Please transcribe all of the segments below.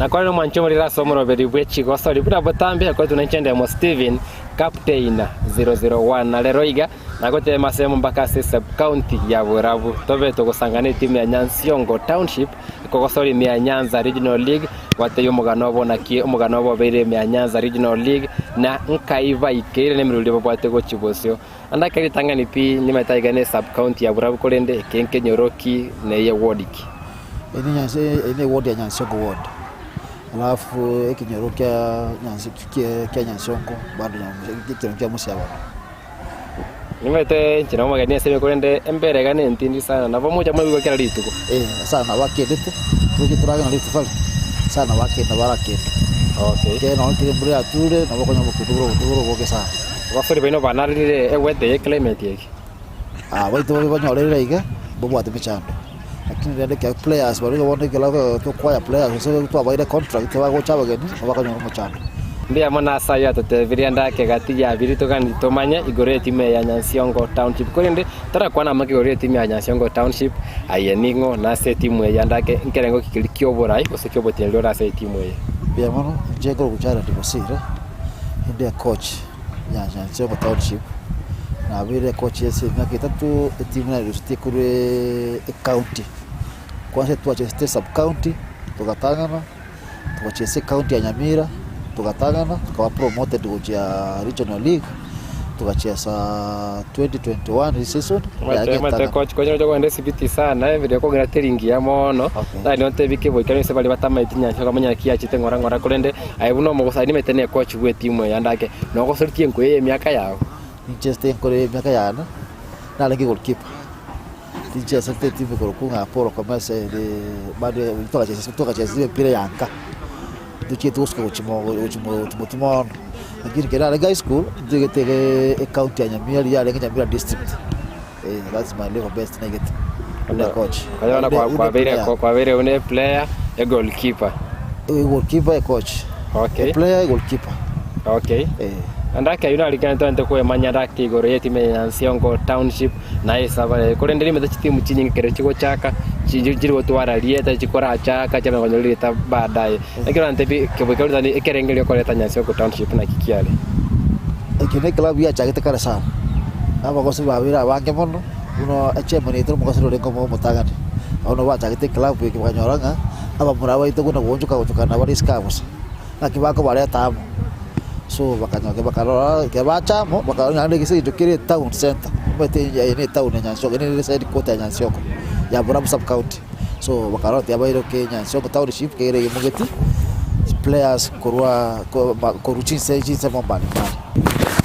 Nakorire omwancho omorero ase omoroberi bwe chigosori buna botambe akoretwe na inche Ndemo Steven, Captain 001. Na rero iga nagotema ase mpaka ase sub county ya Borabu tobe togosangana etimu ya Nyansiongo Township ekogosori ime ya Nyanza Regional League gwatebia omogano obo naki omogano obo obeire ime ya Nyanza Regional League na nkai baikeire na emerori babwate gochia bosio. Naende ake ritang'ani pi nimanyete aiga ne sub county ya Borabu korende eke nkenyoro ki na eye ward ki. Eye ne Nyansi eye ne ward ya Nyansiongo ward, alafu ekenyoro kia Nyansi kia kia Nyansiongo bado ekenyoro kia Mosiabano. Nimanyete inche nomogeni ase ime korende embere iga nentindi sana nabo mocha mwaigwa kera rituko. Eh, sana bakendete, toche toragenda Rift Valley, sana bakenda barakenda. Okay. Ekero nonye kere embura yature, nabo okonyora obokendu bore obotuko bore oboke sana. Abasori baino banarire eweather eye climate eye. Ah, baito babe banyorerire iga, mbabwate emechando. Lakini rende ekero players baria bono ekero tokwaya players gose twabaire contract bagocha abageni, nabo bakonyora omochando. Mbuya mono ase ayio atotebirie ande ake gati ya biria togani tomanye igoro y'etimu eye ya Nyansiongo Township. Korende torakwane amake igoro y'etimu ya Nyansiongo Township, aye ning'o na ase etimu eye ande ake nkerengo ki keria ki'oborai gose ki'oboteneneri ore ase etimu eye? Mbuya mono, inche nkorokwa Jared Bosire, inde ecoach ya Nyansiongo Township, nabeire ecoach ase emiaka etato, etimu nayerusetie korwa ecounty, kwansa twachesete sub county, togatang'ana. Togochia ase ecounty ya Nyamira, togatang'ana, tokaba promoted gochia regional league, togachesa 2021 season Omanyete omanyete coach konya ocha kogenda esibiti sana ebere okogenda teri ngiya mono Okay. nari ontebi ki goika ase baria batamaeti nyancha bakamanya naki yachete ng'ora ng'ora korende aye buna omogoso aye nimanyete ne coach bwe etimu eye ande ake nogosoretie enkoyo ye emiaka yago. Inche ase enkoro ya emiaka yane, narenge goalkeeper. Tinchesete etimu korokwa ng'a Paul Komesa ere bado twagachesa twagachesire empira ya nka, tochieti gosuka gochia mo gochia mo gochia motwe mono. Lakini ekero narenge high school, ntoigete iga ecounty ya Nyamira riria yarenge Nyamira district, eh that's my level best naigete buna ecoach. Konya bono Naende kwa- buna kwabeire eplayer. kwabeire buna eplayer, egoalkeeper. Egoalkeeper, ecoach. Okay. Eplayer, egoalkeeper. Okay. Eh. Naende ake ayio narikane togente kwemanya ande ake igoro y'etimu eye ya Nsiongo Township na esaba yaye. Korende rimete chitimu chinyinge ekero chigochaka, chiri chiri gotwara rieta chikorachaka chiamanya konyora rieta baadaye. Ekero orantebie keboika rotari ekerengerio okoreta Nyansiongo Township naki kiare? Eke ne eclub yachagete kare sana, na abagosi babeire abange mono, buna echairman yaito nomogosori orenge omotang'ani. Abwo nabo bachagete eclub eke bakanyora ng'a abamura baito buna goonchoka gochokana bare isiko aa bosa. Naki bakobareta amo, so bakanyoka bakarora ekero bacha amo, bakarora naende gese egento kere etown centre, omanyete eye ne etown ya Nyansiongo, eye nere headquarter ya Nyansiongo, ya Borabu sub county. So bakarora tiabaire okay Nyansiongo township kegere eyimogeti players korwa korwa chinse chinsemo mbali mbali.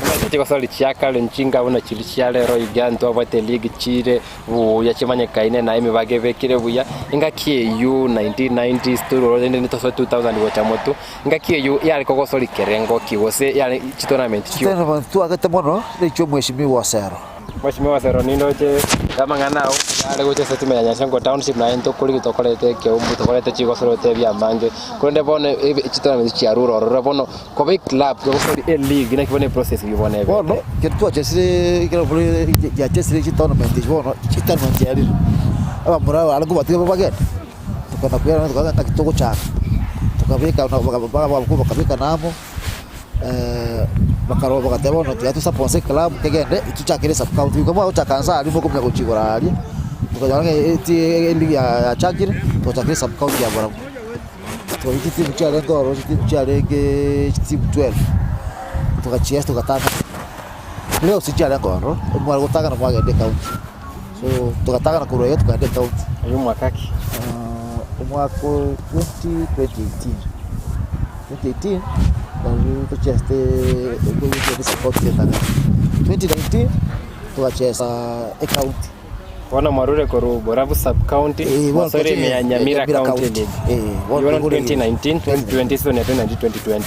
Omanyete chigosori chia kare nchinga buna chiria chia rero iga ntwabwate league chire buya chimanyekaine na emibago ebekire buya, engaki eyio 1990s tororo rende nitosoe 2000 gocha motwe, engaki eyio yare kogosori kerengo ki gose yare chitournament chio. Chitournament twagete mono nechia omweshimiwa Osero. Mweshimiwa Osero nindoche amang'ana ao yare gocha ase ime ya Nyansiongo township naye ntokorigia tokorete ekeumbu tokorete chigosori otebie amange, korende bono ebe chitournament chiarure ororo bono Koba eclub gose eleague naki bono eprocess eyio bono ebete. Bono ekero twachesire ekero giachesire chitournament echi bono, chitournament chiarire, abamura aba bare kobatiga babagende, tokana kwerana tokaga ng'aki togochaka, tokabeka bakabekana amo bakarwa bagateba bono tiga tosuppose eclub kegende tochakere esub county, goika mwagochaka nse aria mokomanya gochia igoro aria, tokanyora ng'a eti eleague yachakire, togachakera esub county ya barabwo. Tokabeka chitimu chiarenge ororo chitimu chiarenge chitimu 12, togachiesa togatang'ana, playoffs nchiarenge ororo, mware gotang'ana mwagenda ecounty, so togatang'ana korwa iga tokagenda ecounty. Oyio omwaka ki? Omwaka o 20 2018, 2018 nari tochiesete county etang'ani, 2019 togachesa ecounty. Bono mwarure korwa Borabu Sub-County, Eh, bono mwasoire tochire ime ya Nyamira Nyamira County County. League. Eh, bono Bono tokore 2019, 2020, season ya 2019, 2020.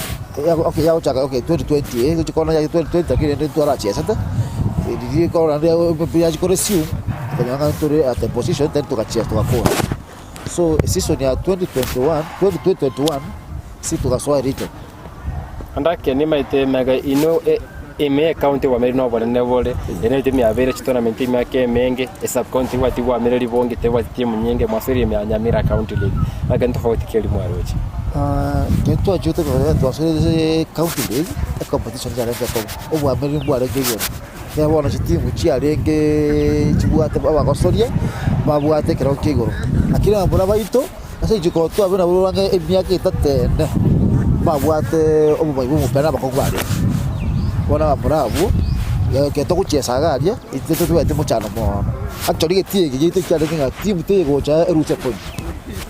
Eh, okay, yagochaka okay 2020 eh, gochia kono ya 2020 lakini rende ntwarachiesete, riria korora rende yachia koresume, tokanyora ng'a ntore at a position then togachiesa togakora. So season ya 2021, 2021, si togasoa region. Ande ake nimaete emega inwe e- ime y'ecounty obwameri nobonene bore, ere etimu yabeire chitournament emiaka emenge, esub-county tebwati bwamire ribonge tebwati timu nyinge mwasoire ime ya Nyamira County League. Naki ntofauti ki eria mwaroche? Ekero twachete korora twasoire ase county league, ecompetition yarenge koba, obwameri mbwarenge igoro. Ekero bono chitimu chiarengeeee chibwate abagosoria, babwate ekerogo kia igoro. Lakini abamura baito, ase inche korwa twabire nabwo ang'e emiaka etato ene, mbabwate obomanyi bwa omopira na abakong'u barenge. Bono abamura abwo, ekero togochiesa iga aria, intwe totwabwate omochando moono. Actually egetii eke giaito ekiarenge ng'a timu tegocha erusie point.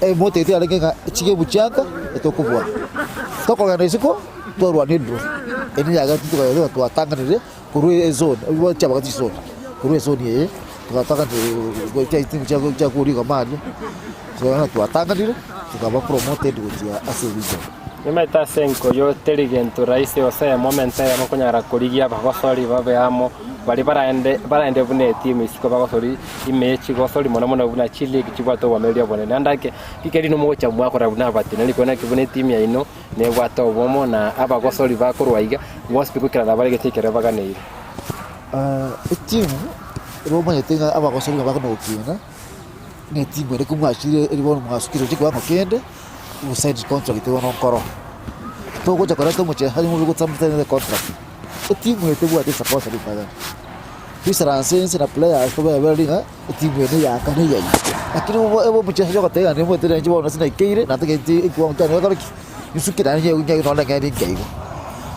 Emoto eye yarenge ng'a chigemu chianka etokobua. Tokogenda isiko, twarwania edraw. Eri yagerete tokagenda ng'a twatang'anire korwa ezone, obwo chiabagete chizone, korwa ezone eye twatang'anire goetia chitimu chia chia korwa rigoma aria, tokagenda twatang'anire tokaba promoted gochia ase region. Nimanyete ase enkoyo teri gento rahisi gose emoment eyemo konyara korigia abagosori babe amo, baria baraende baraende buna etimu isiko bagosori ime ye chigosori mono mono buna chileague chibwate obomereria obonene. Naende ake rikeri nomogocha mwakora buna abateneneri korende naki buna etimu yaino nebwate obomo na abagosori bakorwa iga bonsi pi goikerana bare gete ekero baganeire. Etimu ere omanyete ng'a abagosori ng'a bakona gokina, na etimu ere komwachire eri bono mwasukire gochia ekewango kende, osaini contract bono nkoro. Togocha koreta omochesaji mobe gotamotebia contract, etimu eye tebwati esapota ritang'ani. Toisaranse inse na players tobebereri ng'a etimu eye neyaka neyaino. Lakini obo ebe omochesaji ogoteba ng'a nimwete inche bono ase naikeire natagete ekiwango kiane gekore ki? Nsuke naende nye nye nonye ng'ende inke igo.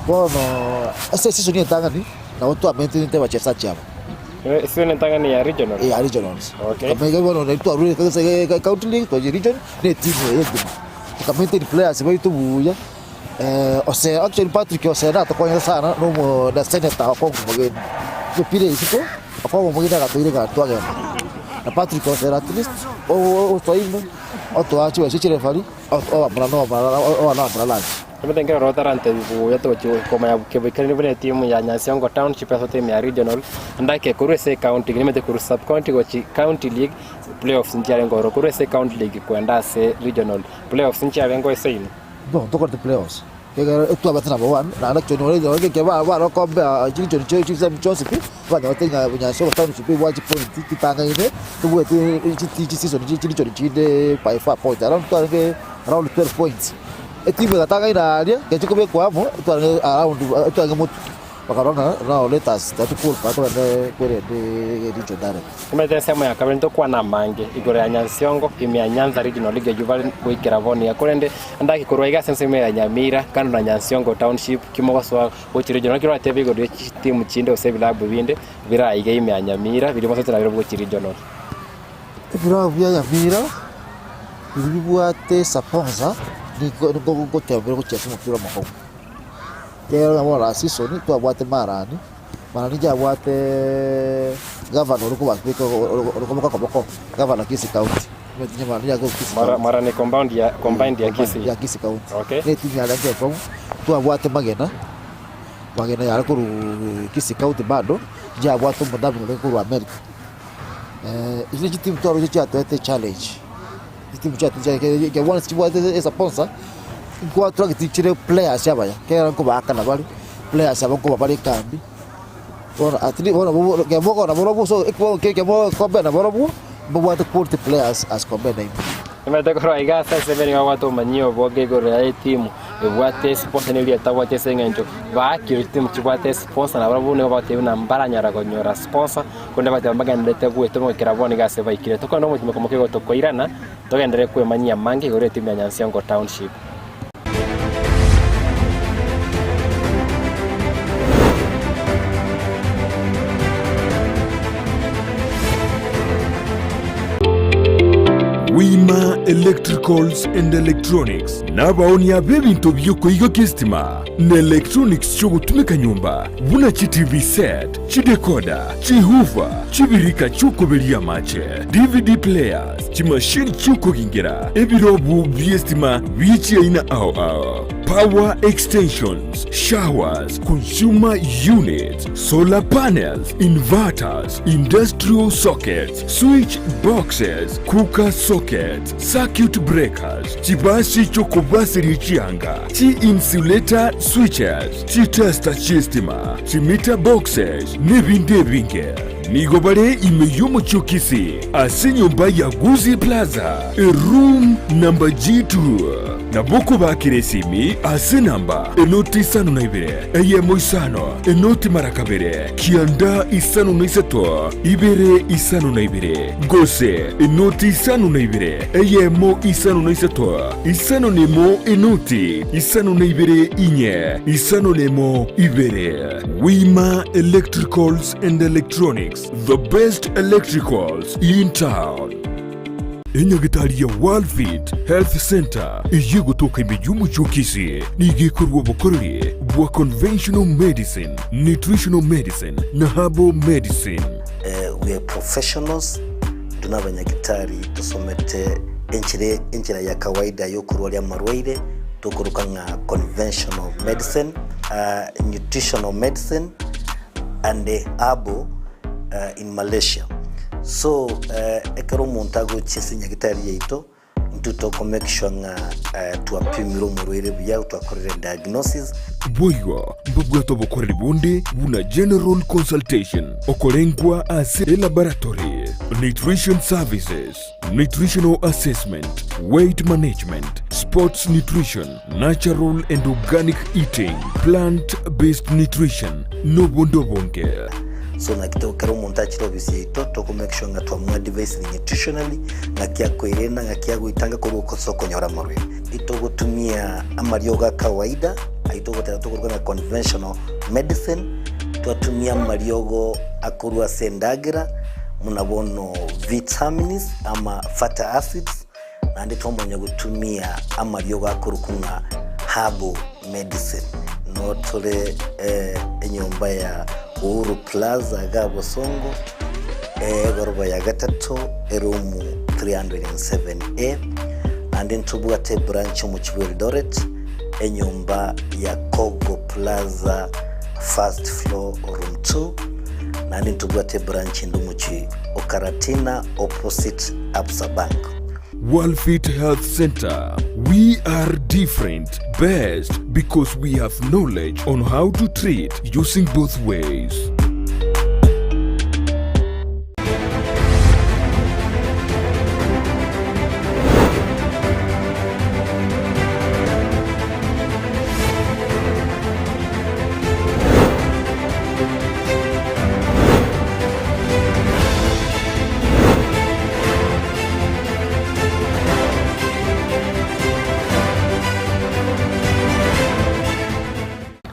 Bono ase esisoni entang'ani nabo twamaintainete abachesaji aba. Esisoni entang'ani ya regional? Ya regionals. Okay. Tokamanya bono nari twarure ase county league twachia region na etimu eye engima. Toka maintain players baito buya. Ose actually Patrick Osena atokonyete sana na omo na senator Okong'u Mogeni. Emepira isiko Okong'u Mogeni agatoira egari twagenda. Na Patrick Osena at least osoa ime otoa chibesa chia chireferee obamura na obamura lunch. Omanyete ekero otarantebia buya togochi komanya keboikeranu buna etimu ya Nyansiongo Township ase etimu ya regional, naende ake korwa ase ecounty nimanyete korwa sub county gochi county league playoffs nchiarenge ororo, korwa ase ecounty league kwenda ase regional playoffs nchiarenge ase inwe. No, ntokorete playoffs, ekiagera etwabete number one, naende actually nore nore ekero ba bare compare chiregion chio chisemi chionsi pi, twanyorete ng'a Nyansiongo township ebwate chipoint chitang'aine, tobwate chiti chiseason chi chiregion chinde by far point, around twarenge around 12 points. Etimu egatang'aina aria, egachi kobekwa amo, etwarenge around etwarenge motwe. Bakarora ng'a now let us tiga toqualify togende kwerende region direct. Omanyete ensemo ya kabere ntokwana amange igoro ya Nyansiongo ime ya Nyanza Regional League eyio bare goikera bono iga korende ndake korwa iga ase ensemo ya Nyamira kando na Nyansiongo Township kimogosoa gochia regional naki oratebe igoro ye chitimu chinde gose ebilabu binde biraiga ime ya Nyamira biria mosoete nabirobwo gochia regional. Ebilabu bia Nyamira biria bibwate sponsor nigo nigo goteba bire gochia ase omopira omokong'u. Ekero nabo last season twabwate Marani, Marani yabwate gavana ore kobabeka ore koboka koboko, gavana Kisii county, omanyete Marani yare korwa Kisii Mara county. Marani compound ya combined ya Kisii. Ya Kisii county. Okay. Na etimu yarenge ekong'u, twabwate Magena, Magena yare korwa Kisii county bado, yabwate omodhamini orenge korwa America. Echio chitimu twaroche chiatoete echallenge. Chitimu chiaito chiaye ekero bono chibwate esponser, nkwatracti chire players abaya, ekero nkobaakana bare, players aba nkoba bare ekambi, bono at least bono bo ekero mokogenda barobwo so ekiwango keria ekero mogocompare na barobwo, mbabwate quality players as compared naintwe. Nimanyete korwa iga ase ensemo nigo babwate obomanyi obonge igoro ya etimu ebwate esponsor na eria etabwati ase eng'encho baakire chitimu chibwate esponsor nabarabwo nigo bagoteba buna mbaranyara konyora sponsor. Korende abateba mbagendererete gwetoma goikera bono iga ase baikire. Tokore nomochimoko moke igo tokoirana, togenderere kwemanyia amange igoro y'etimu ya Nyansiongo Township. Wima Electricals and Electronics nabaonia b'ebinto bi'okoigokia esitima na electronics chi'ogotumeka nyomba buna chi TV set, Chidekoda, chihufa, chibirika chi'okoberia amache, DVD players, chimashini chi'okogingera, ebirobu bi'estima bie chiaina ao ao, power extensions, showers, consumer units, solar panels, inverters, industrial sockets, switch boxes, cooker sockets, circuit breakers, chibasi chi'okobaseria chianga, chi-insulator switches, chitester chi'estima, chimeter boxes, nebinde ebinge. Nigo bare ime y'omochie o Kisii ase enyomba ya Gusii Plaza, eroom number G2. Nabo okobakera esimi ase enamba enoti isano na ibere, eyemo isano, enoti mara kabere, kianda isano na isato, ibere isano na ibere, gose enoti isano na ibere, eyemo isano na isato, isano na emo enoti isano na ibere inye, isano na emo ibere. Wima Electricals and Electronics, the best electricals in town. Enyagitari ya Worldfit Health Centre eyio egotoka ime y'omochie o Kisii nigo ekorua obokoreri bwa conventional medicine, nutritional medicine na herbal medicine. We are professionals, intwe nabanyagitari tosomete enchera enchera ya kawaida yokorwaria amarwaire tokoroka ng'a conventional medicine, nutritional medicine and herbal in Malaysia. So ekero omonto agochia ase enyagitari yaito, intwe toko make sure ng'a twapimire omorwaire buya, twakorire diagnosis. Boigo mbabwate obokoreri bonde buna general consultation, okorengwa ase elaboratory, nutrition services, nutritional assessment, weight management, sports nutrition, natural and organic eating, plant based nutrition, nobonde obonge. So naki to ekero omonto achire ofisi yaito toko make sure ng'a twamoadvisire nutritionally, ng'aki akoirena, ng'aki agoitanga korwa ase okonyora amarwaire. Itogotumia amariogo a kawaida, ayio togoteba tokoruga ng'a conventional medicine, twatumia amariogo akorwa ase endagera, buna bono vitamins ama fatty acids, naende twamanya gotumia amariogo akorokwa ng'a herbal medicine. Noo tore enyomba ya Uhuru Plaza iga Bosongo, egoroba ya gatato, eroom 307A, naende ntobwate ebranch omochie bwa Eldoret, enyomba ya Kogo Plaza first floor room 2, naende ntobwate ebranch ende omochie o Karatina opposite Absa Bank. Worldfit Health Center, we are different, best because we have knowledge on how to treat using both ways.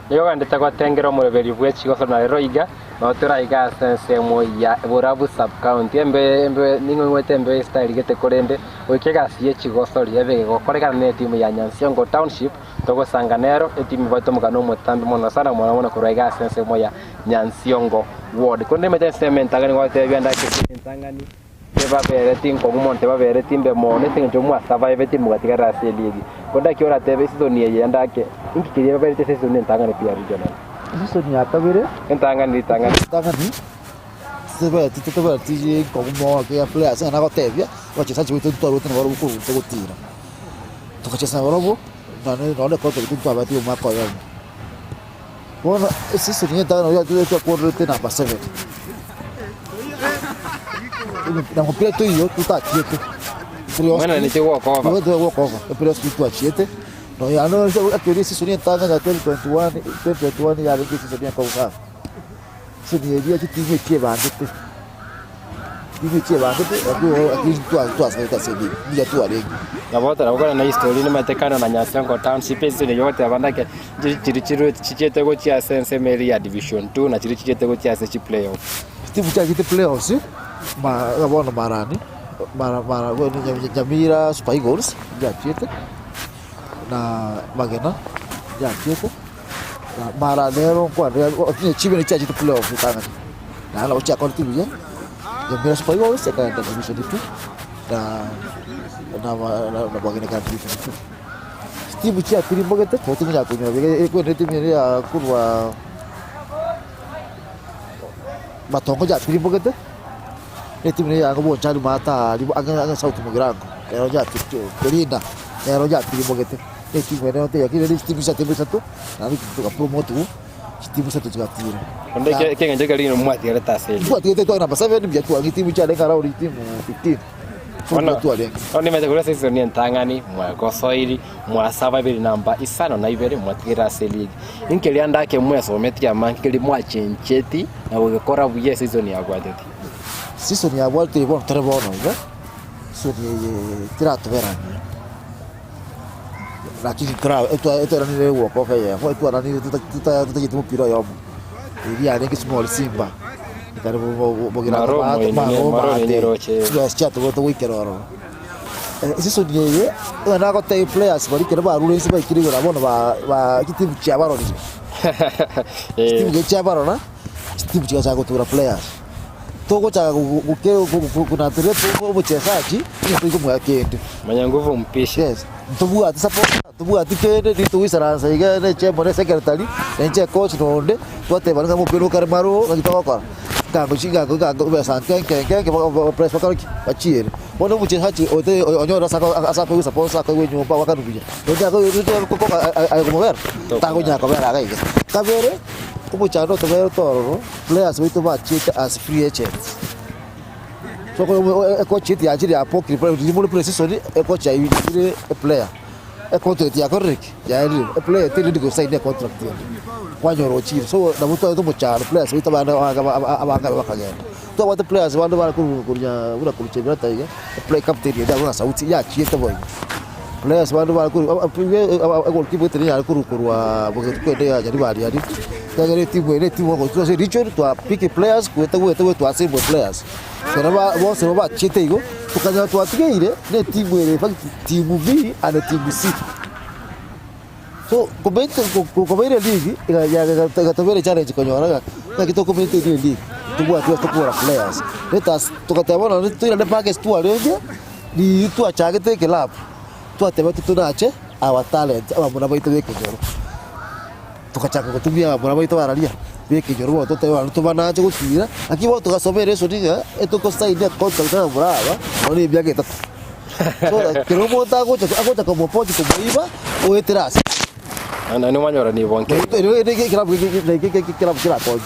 Nigo ogendete gotengera omoroberi bwe chigoso na rero iga, nabo tore aiga ase ensemo ya Borabu sub-county. Embe embe ning'o oigwete embe estyle gete korende goika egasi ye chigosori ebe egokorekana na etimu ya Nyansiongo township, togosanga nero etimu ebwate omogano omotambe mono sana mono mono korwa aiga ase ensemo ya Nyansiongo ward. Korende emete ensemo entang'ani gotebia ndake entang'ani. Tebabereti nkong'u mono, tebabereti mbe mono, ase engencho mwasurviveti mogatigarera ase eligi. Korende naki oratebe eseason eye ende ake, inki keria babereti ase eseason entang'ani pi ya regional? Eseason ya kabere. Entang'ani ritang'ani. Entang'ani, tebereti tebereti nkong'u mono ekiagera players ng'a nagotebia, abachesaji baito ntwarwete nabarobwo korwa inse gotira. Togachesa nabarobwo, nonye nonye econtract ntwabete ya omwaka oyomo. Bono eseason ya entang'ani nabo twakorerete number seven. Na mopira toiyo totachiete. Omwana ninche gwokoba. Gwokoba, playoffs titwachiete. Nonya actually eseason entang'ani ya 2021 2021 yarenge eseason enkong'u sana. Season eria chitimu echi chiebangete, chitimu echi chiebangete lakini twasoete ase eligi, mbuya twarenge. Nabo otara gokora na history nimanyete kando na Nyansiongo township ase eyio ogoteba ndake chiri chirwe chichiete gochia ase ensemo eria ya division two na chiria chichiete gochia ase chi playoff. Chitimu chiachete playoffs ma bono marani mara mara Nyamira Super Eagles nchiachiete na Magena nchiachiete na mara nero nkwane onye chibere chiachete playoffs ritang'ani naende nabo chiakorete buya Nyamira Super Eagles ekaenda division two na na na Magena ekaenda division two. Chitimu chiatirimogete nabo tingonyara konyora buya ekwende etimu eria ya korwa Matongo yatirimogete, na etimu eye ya Bonchari maata aria ang'e ang'e South Mugirango, ero Korinda nero yatirimogete, na etimu ere teiyo lakini rende chitimu chiatirimogete isato, naende togapromotiwa. Chitimu isato chigatira. Onde ekegencho keria mwatigarete ase eria. Twatigete tware number 7 mbuya twarenge chitimu chiarenge around chitimu 15. So Bono mbuya twarenge. bono nimanyete korwa ase season entang'ani mwagosoiri mwasababiri namba isano na ibere mwatigire ase eligi. Inki ande ake mwesometie amange keria mwachencheti na gogekora buya eseason yabwatete? Season yabwatete bono tore bono iga, season eye teratobera buya. Lakini tora etweranire egwokoka eyemo, etweranire totagete mopira oyomo, eria yarenge small simba, ekare Maro omoino maro oinyeroche. chibesa chiatobete goikera ororo. Season eye, onye nagotebia players baria ekero barure inse baikire igoro bono ba ba chitimu chiabarorire, chitimu keria chiabarora, chitimu chigachaka gotura players. Togochaka kunaturia omochesachi, nigo tokomoa kende. Mwenye nguvu mpishe. Yes, ntobwati support, ntobwati kende, nigo togoisaransa iga ne chairman ne secretary, na inche coach na onde, twatebana ng'a omopira okare maroo, naki togokora. Ngango chi ngango ngango ebesa nke nke nke nke press bakore ki? Bachiere. Bono omochesachi ote onyore ase ase akoigwa support akoigwa enyomba agoakanu buya, aye komobera? Takonyara kobera iga iga. Kabere, omochando otoberete ororo. Players baito bachiete as free agents. So ekochi yachire yapokire riria more pre-season ekochi yairire eplayer. Econtract yakorire ki? Yaerire. Eplayer teri ready gosign econtract ende. Kwanyora ochire. So nabo twarete omochando players baito abande abange bakagenda. Twabwate players bande bare korwa korwa buna korwa Chebilat iga, eplayer captain ende abwo na sauti yachiete boigo. Players bande bare korwa egoalkeeper gete nigo yare korwa korwa bogetuko ende ya Nyaribari aria, ekiagera etimu eye na etimu ogochia ase region twa pick players goeta goeta goeta twa assemble players. Ekero ba bonsi nabo bachiete igo, tokanyora twatigeire na etimu ere in fact team B and team C. So komaintain kobaire league iga igatobera echallenge konyora ng'a naki toko maintain eleague tobwati ase tokogora players. Let us togateba bono naende toirane back ase twarenge, riria twachagete eclub, twatebete tonache our talent abamura baito ba ekenyoro. Togachaka gotumia abamura baito bararia ba ekenyoro bono totebe abanto tobanache gotira, lakini bono togasoma eresoni ng'a etogosign econtract na abamura aba, nonya na emiaka etato. So that kero omonto agocha agocha komopochi komoiba, oetere ase. Naende omanyora nibo nke. Ekerabu ekerabu kerakonye.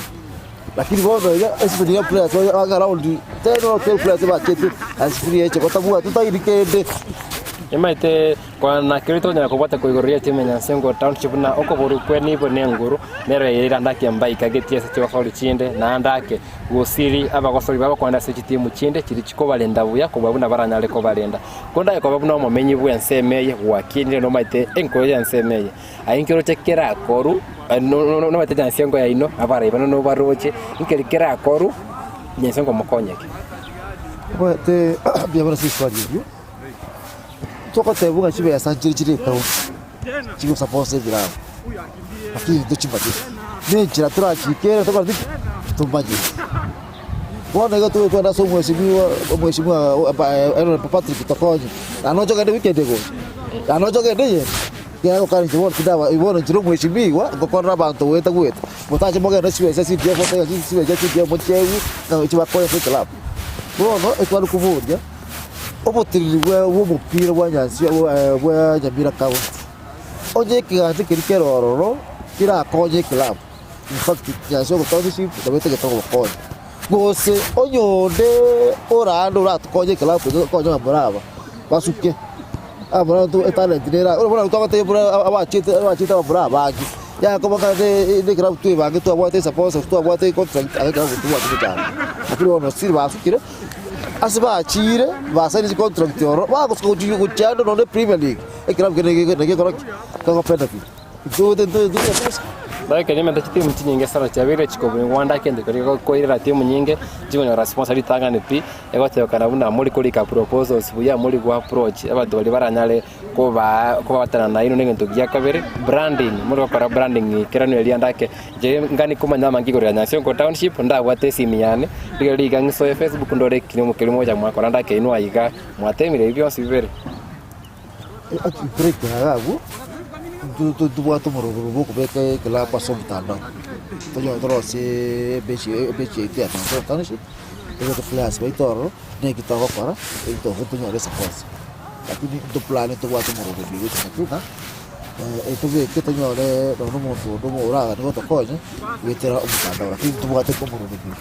Lakini bono iga esese niga players baga around 10 or 12 players bachete ase free agent batabwati totairi kende. Emaete kwana keria tokonyara kobwata koigoro ria timu ya Nyansengo Township buna okoborwa kwe nibo ne enguru nero eira ndake mbaika getie ase chigosori chinde naende ake gosiri abagosori babo kogenda ase chitimu chinde chiria chikobarenda buya kobua buna baranyare kobarenda. Kondaye koba buna omomenyi bw'ensemo eye gwakinire nomaete enkoro y'ensemo eye. Aye nkeroche kerakoru nomaete Nyansengo yaino abarai bano nobaroche nkeri kerakoru Nyansengo mokonyeke. Omanyete mbuya mono ase riswali erio, togoteba ng'a chibesa nchire chire ekaunti chigosaposa ebirabu, lakini ntochimanyeti, na enchera torachikere tokore ki? Tomanyeti. Bono iga togokwana ase omweshimiwa omweshimiwa Patrick Tokonye, naende noche ogende weekend egocha, naende noche ogende eyende, ekiagera gokana inche bono tindaba bono inche na omweshimiwa ngokorera abanto goeta goeta, motache mogende chibesa chia CDF motebe ng'a chibesa chia CDF mochiegwe ng'a chibakoe ase eclub. Bono etware koboria, obotiriri bwa bw'omopira bwa Nyansi bwa Nyamira County, onye ekegancha keria kere ororo kerakonye eclub, in fact Nyansi ogo township nabo etagete kogokonya. Gose onye onde orande oratokonye eclub eye okonye abamura aba, basuke, abamura aba etalent nere aa, buna twagotebia buna abachete abachete abamura abange, yakoba kare ne eclub twebange twabwate esponsors twabwate econtract ase eclub tobwate mechando. Lakini bono still basukire, ase bachire basaini chicontract ororo, bagosuka gochi gochia ande nonye premier league, eclub keria naki gekora ki? Kego benefit. Baekenyemete chitimu chinyinge sana chiabeire chikobingwa ande kende keria gekoirera timu nyinge chikonyora sponsor ritang'ani pi, egotebekana buna mori korika proposals buya mori go approach abanto baria baranyare kobaa kobabatana nainwe na egento gia kabere, branding mori gokora branding ekeranu eria ande ake. Inche ngani komanya amange igoro ya Nyansiongo township, ndabwate esimi yane, rigerio riga ng'isoe facebook ndore ekio keria mogocha mwakora ande ake inwe aiga mwatemire ebi bionsi bibere. Break iga abwo, ntobwate omoroboro bwa okobeka ekelab ase omotandao, tonyore torosie ebechi ebechi yaito ya Nyanza Township, tobeke players baito ororo, na eki togokora, eri tonyore esupport. Lakini ntoplane ntobwate omorobori ogocha ng'a. Etobeke tonyore nonya omonto onde oraganie gotokonya goetera omotandao, lakini ntobwate omorwani buya.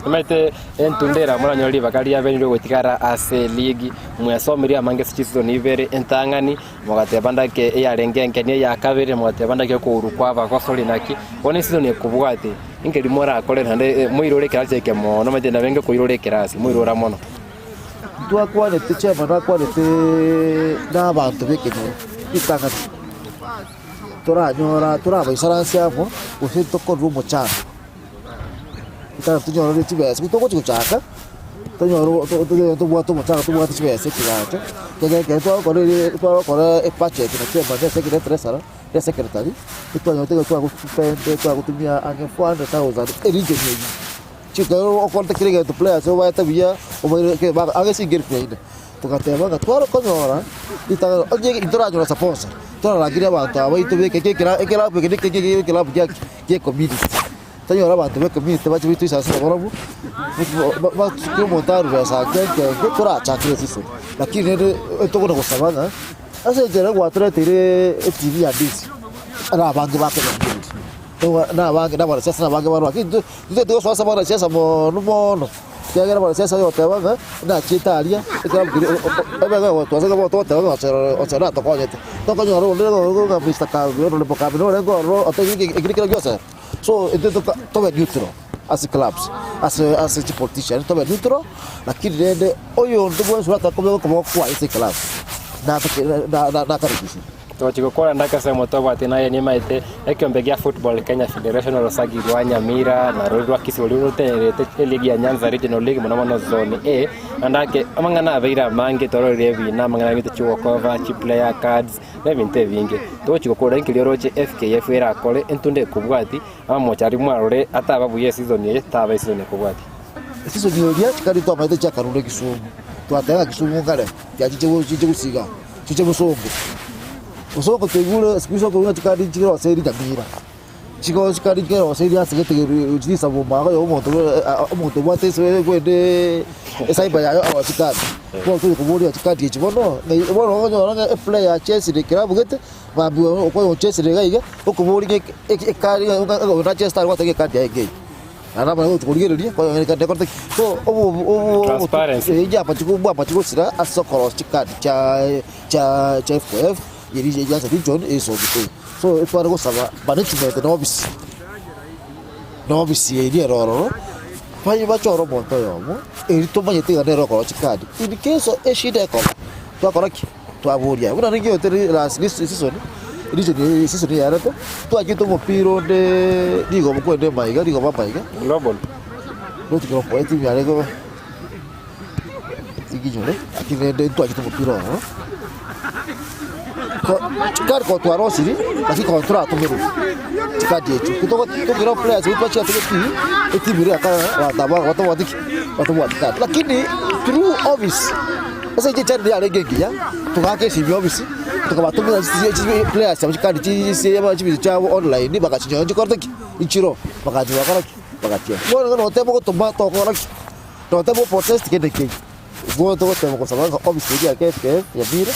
Omanyete entunda era moranyore ribaga riabeire ri'ogotigara ase eligi, mwesomirie amange ase chisizoni ibere entang'ani, mogateba ndake eyarenge enkeni eya kabere, mogateba ndake okourwa kwa abagosori naki, bono esizoni ekobwate, nkeri morakore naende moirore ekerasi eke mono, omanyete nabenge koirora ekerasi, moirora mono. Ntwakwanete chairman akwanete na abanto b'ekenyoro ritang'ani, toranyora torabaisaransea amo gose tokorere omochando, ritang'ani tonyorere chibesa ekero togochi gochaka, tonyore o tobwate omochando tobwate chibesa ekigancha, ekiagera ekero twagokora ere twagokora ebudget na chairman ase ekero treasurer na secretary, etwanyorete ekero twagospend twagotumia ang'e 400,000 eregion eywo. Chikero okorete kera egento players obaete buya obaire ke ba age singa elfu ine. Togateba ng'a tware konyora ritang'ani onye ntoranyora sponsor, torarangeria abanto aba baito beke eke ekera ekerabu eke neke eke ekerabu gia ki gia ecommunity. Tonyore abanto ba ecommunity bache toisaranse nabarabwo, ba ba kera omonto arwe besa ake enke enke torachakere esisoni. Lakini rende etogona gosaba ng'a ase enchera gwatoreteire etv ya dish, ara abange bakogenda. Nabange nabarasiasa nabange barwa, lakini intwe intwe tigosoa ase abarasiasa mono mono, ekiagera abarasiasa oyoteba ng'a nachiete aria, ekerabu keria ebe egotwasa ng'a togoteba ng'a osero osero natokonyete, tokonyora onde ng'a Mister Kambi Honourable Kambi norenge ororo otebire ng'a eki nekero gia osero. So intwe toka tobe neutral ase clubs, ase ase chipolitician tobe neutral, lakini rende oyonto bwensi oratake kobeka okoboko kwaye ase eclub, natake na na nakaribishwe. Togochia gokora ndake ase omote obwate naye nimaete ekiombe gia Football Kenya Federation orosagi rwa Nyamira na rori rwa Kisii roria rotenerete eligi ya Nyanza Regional League mono mono Zone A. Naende ake amang'ana abeire amange twarorire ebina amang'ana abete chiwalkover, chiplayer cards na ebinto ebinge. Togochia gokora inki rioroche FKF erakore entunde ekobwati amamocho aria mwarore ataba buya esizoni eye taba esizoni ekobwati. Esizoni eria chikari twamaete chiakarure Kisumu, twateba ng'a Kisumu nkare tiachiche chiche gosiga. Chiche bosongo, bosongo twaigure siku hizi okoigwa chikadi chiroseirie nyamira, chigo chikadi nkeroseirie ase gete chisabo omwaka oyo omonto omonto obwate ase kwende ecyber yaye agoa chikadi. Bono tonya koboria chikadi echi bono, ng'ai bono okonyora ng'a eplayer achesire eklabu gete, mambia okonya ochesire iga iga, okoboria ng'a eke ekadi ng'a oyo nachesete tari gotebi ekadi yaye nkeiyo. Naende amanye gochia korigereria, koyong'ina ekadi ekorete ki. So obo obo Transparency. eh, inche amachiko bwa amachiko gosira ase okorosia chikadi chia chia chia FKF eri ya region esomete. So etware gosaba management na office na office eria ere ororo, baye bachore omonto oyomo, eri tomanyete iga nere okorosia chikadi. In case eshida ekoba, twakora ki? Twaboria, buna ninki otere last this season, region eye season eyarete, twachete omopira onde rigoba kwende maiga rigoba maiga. Global. Not global, etimu yarenge tiginyore, lakini rende ntwachete omopira ororo. Ko chikari ko twarosiri, lakini ko toratomerwe chikadi echio. Ki togo tokera players baria twachiete getii, etimu eria yakare abanto aba batabwati ki? Batabwati kadi. Lakini through office. Ase engencho echari yarenge engiya, togaaka esimi obisi, tokabatomera players abo chikadi chibesa chiabo online, bagachinyora nchikorete ki? Nchiroo, bagacha bagakora ki? Bagatiga. Bono iga noteba ogotoma tokora ki? Noteba oprotest kende keiyo. Bono togoteba gosaba ng'a ofisi eria ya KFKF Nyamira,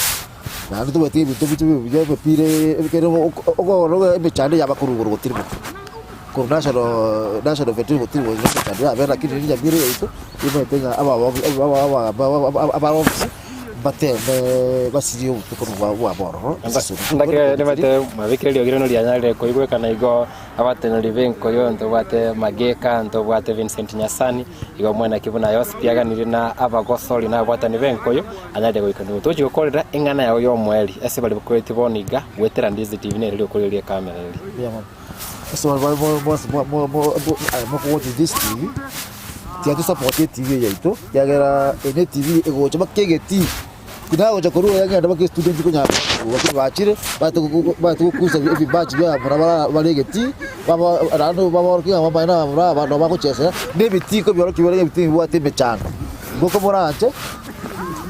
naende tobwate ebinto biche buya emepira ekere okorora emechando yabakorwa igoro gotiriboka. Korwa national national federation gotiriboka emechando yabera lakini riria Nyamira yaito, Nimaete ng'a abarobisi mbateeme basirie obotuko bwabo ororo ase esegi. Ndake nimate mwabekire eriogi riaino rianyarire koigwekana igo abateneneri b'enkoyo ntobwate Mageka, ntobwate Vincent Nyasani, igo mwenaki buna Yosipi aganirie na abagosori na ababwatani b'enkoyo anyarire goika nigo togochia gokorera eng'ana yao y'omoerio ase baria bakoretie bono iga goetera Ndizi TV nere riokoreria ekamera eria. Mbuya mono. Ase baria mokogocha Ndizi TV. Tiga tosapote etv eye yaito, ekiagera eye ne etv egocha mpaka egetii. Tinagocha korwa iga ngende mpaka estudio nchikonyara korwa lakini bachire baete baete gokusa ebibachi bia abamura bara bare egetii, baba naende babaorokie ng'a bamanye na abamura aba nabo bagochesera, na ebitii nkobiorokia bire ebitii bibwate emechando. Igo komoranche,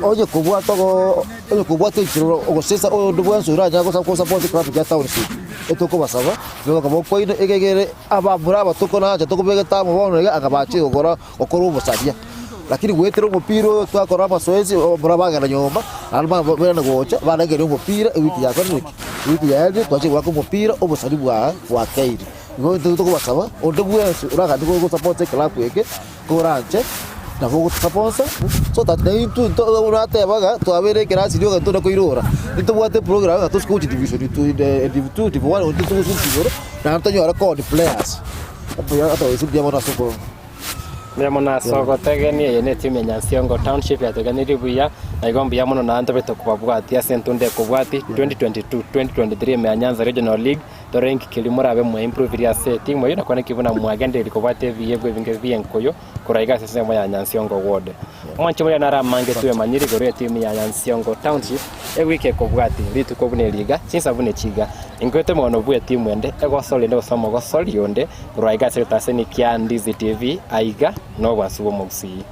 onye kobwata ogo onye kobwata enchera ogosesa oyonde bwensi oranyare gosa gosupport eclub ya township, etokobasaba, nigo bakaba okwaino egegere. Abamura abatuko nache tokobegete amo bono iga akabachia gokora gokora obosaria. Lakini goetera omopira oyo twakora amasoesi abamura bagenda nyomba, naende bairane gocha barengereria omopira ewiki yakorire ki? Ewiki yaerire twachire goaka omopira obosani bwa bwakeire. Igo intwe tokobasaba onde bwensi oraganie gosupport eclub eke koranche nabo ogotosaponsa so that naintwe intwe orateba ng'a twabeire ekerasi rioka intwe tore koirora. Intobwate eprogram ng'a tosike gochia division two div two div one intwe togosuka igoro naende tonyore code players. Mbuya otherwise mbuya mono ase oko. Mbuya mono ase ogotegenia, eye netimu ya Nyansiongo Township yateganirie buya, na igo mbuya mono naende tobete kobabwatia ase entunda ekobwati 2022, 2023 ime ya Nyanza Regional League, tore inki keria morabe mwa improvirie ase etimu eyio na kwane ki buna mwagendereire kobwata ebiyegwa ebinge bi'enkoyo korwa iga ase ensemo ya Nyansiongo Ward. Omwanchi moria nare amange twemanyire igoro y'etimu ya Nyansiongo Township ewiki ekobwati rituko buna eri iga, chinsa buna echi iga. Inkwete mono bw'etimu ende egosoria ende gose omogosori onde korwa aiga ase egetaseni kia Ndizi TV aiga nobwansu bw'omogusii.